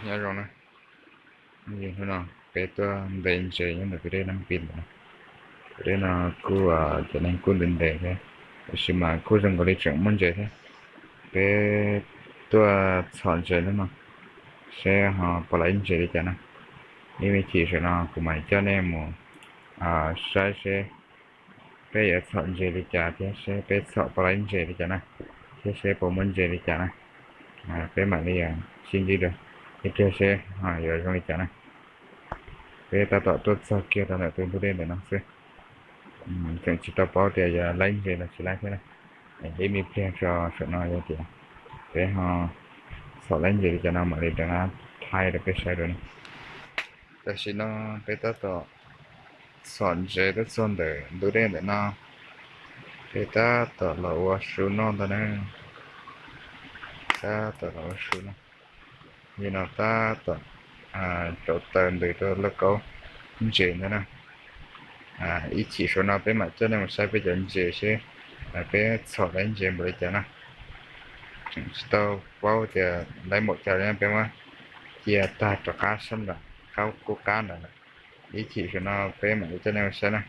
Nyob zoo na, hnub no peb tuaj ntes ntses nyob ntawm tus dej Nab Pis ntawm no. Tus dej no kuj cov neeg kuj ntev ntev thiab, tab sis mas kuj zoo nkaus li tseem muaj ntses thiab. Peb tuaj txhom ntses hnub no seb ho puas laib ntses li cas na. Ib me chim saum no kuv mam coj nej mus saib seb peb yuav txhom ntses li cas thiab seb peb txhom puas laib ntses li cas na, thiab seb puas muaj ntses li cas na. Peb mam li sib ntsib dua, ib pliag seb yuav zoo li cas na. Peb tab tom tuaj txog kiag rau ntawm tus ntug dej ntawm no xwb, tseem tsis tau paub tias yuav laib ntses los tsis laib thiab na. Ib me pliag tso saum no yog tias peb ho txhom laib ntses li cas no mam li rov qab thaij rau peb saib dua na. Tam sim no peb tab tom txhom ntses tuaj txog ntawm ntug dej ntawm no, peb tab tom los ua su noj ntag na. Tab tom los ua su no, yog no tab tom rauv taws ntws rau lauj kaub ntses ntag na. Ib chim saum no peb mam coj nej mus saib peb cov ntses seb peb txhom laib ntses npaum li cas na. Tseem tsis tau paub tias laib npaum cas li, peb muab cia tag rov qab sab nram qab qub qab ntawd lawm. Ib chim saum no peb mam li coj nej mus saib na.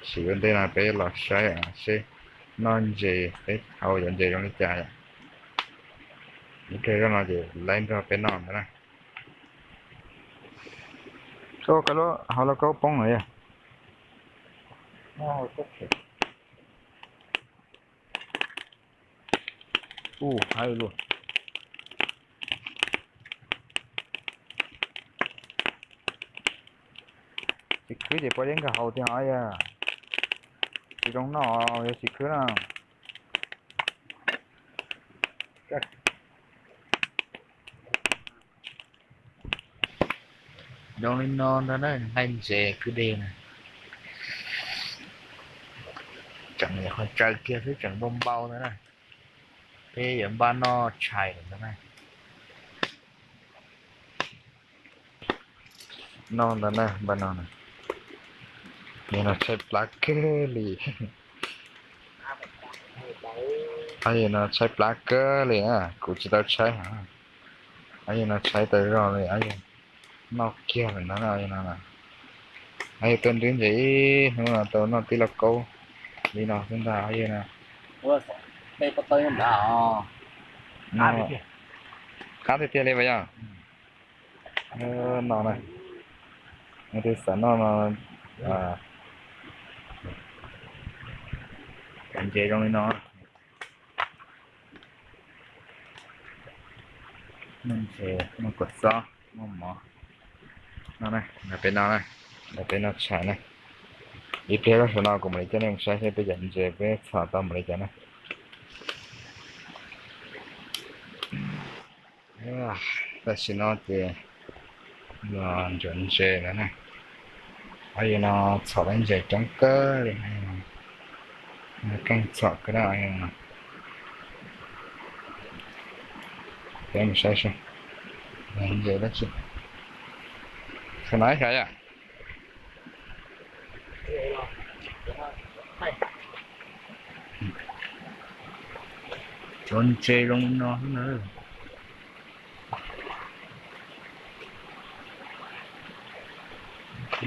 Sim ua ntej no peb los saib seb noj ntses peb hau cov ntses zoo li cas yom. Ib pliag zoj no ces laib nrog peb noj ntag na. Hauv lauj kaub poob lawm yog. Ub, haib luaj. Txiv khwb ces pov yeeb nkag hauv tiag os yog. Tsis zoo noj yog txiv khwb na. Zoo li no ntag na, laib ntses kwj deg na. Tseem qhov tsaws kiag xwb tseem npau npau ntag na. Peb yuav npaj noj tshais lawm ntag na. Noj ntag na, npaj no na. Yog no tshaib plab kawg li. Yog no tshaib plab kawg li na, kuv tsis tau tshaib heev. Yog no tshaib tau zog li, yog noj kiag lawm ntag no. Yog tuaj nrhiav ntses ib hnub no tau noj tib lauj kaub li no xwb ntag yog no. Qab tiag tiag li puas yog? No na, nws twb xav noj no. Cov ntses zoo li no. Muaj ntses, muaj kua txob, muaj mov. No na, lam peb no na, lam peb noj tshais na. Ib pliag zoj saum no kuv mam li coj nej mus saib seb peb cov ntses peb txhom tau npaum li cas na. Tam sim no ces los ntsuav ntses lawm na. Yog no txhom lawv ntses coob kawg li, keej txhom kawg na. Peb mus saib seb ntses dab tsi. Saum no ib yam. Cov ntses zoo li no xwb na.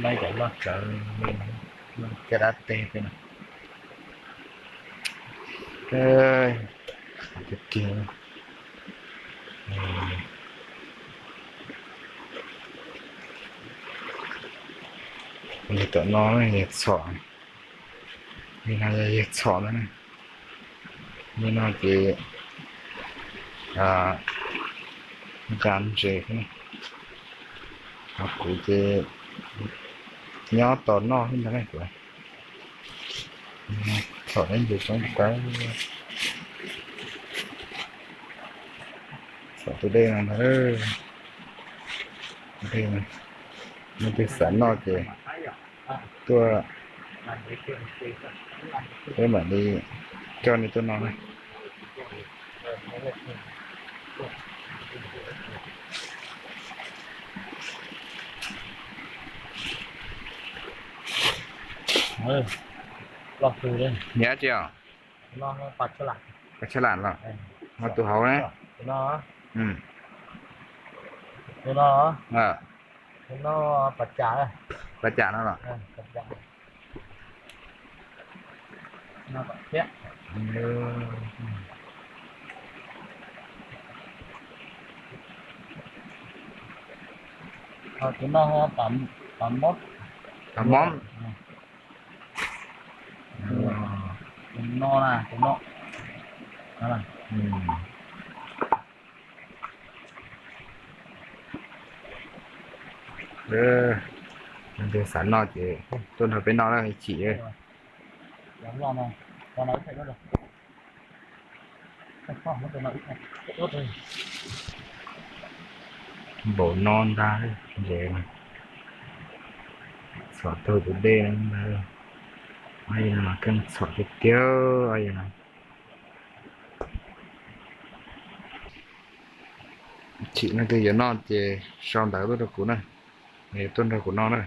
Laib cov loj tsawv li no, caj dab teg tej no. Tiag tiag. Li tom no yog txhom, li no yog yawg txhom na. Li no ces nqa ntses xwb na. Ho kuv ces nyob tos noj xwb ntag na kuv. Txhom lawv ntses coob kawg. Txhom tus dej no ntag. Dej no, leej twg xav noj ces tuaj, peb mam li coj nej tuaj noj na. Nyiam tsi os? Qhov tshaj lam los? Ho tus hauv na? Tus no, tus no pas cas, pas cas no los. Tus no pas mob, pas mob. Tus no na, tus no. Leej twg xav noj ces tuaj nrog peb noj na ib chim. Npaum no ntag, txhom tau tus dej no ntag. Keej txhom tiag tiag. Chim leej twg yuav noj ces sau ntawv tuaj rau kuv na, tuaj nrog kuv noj na.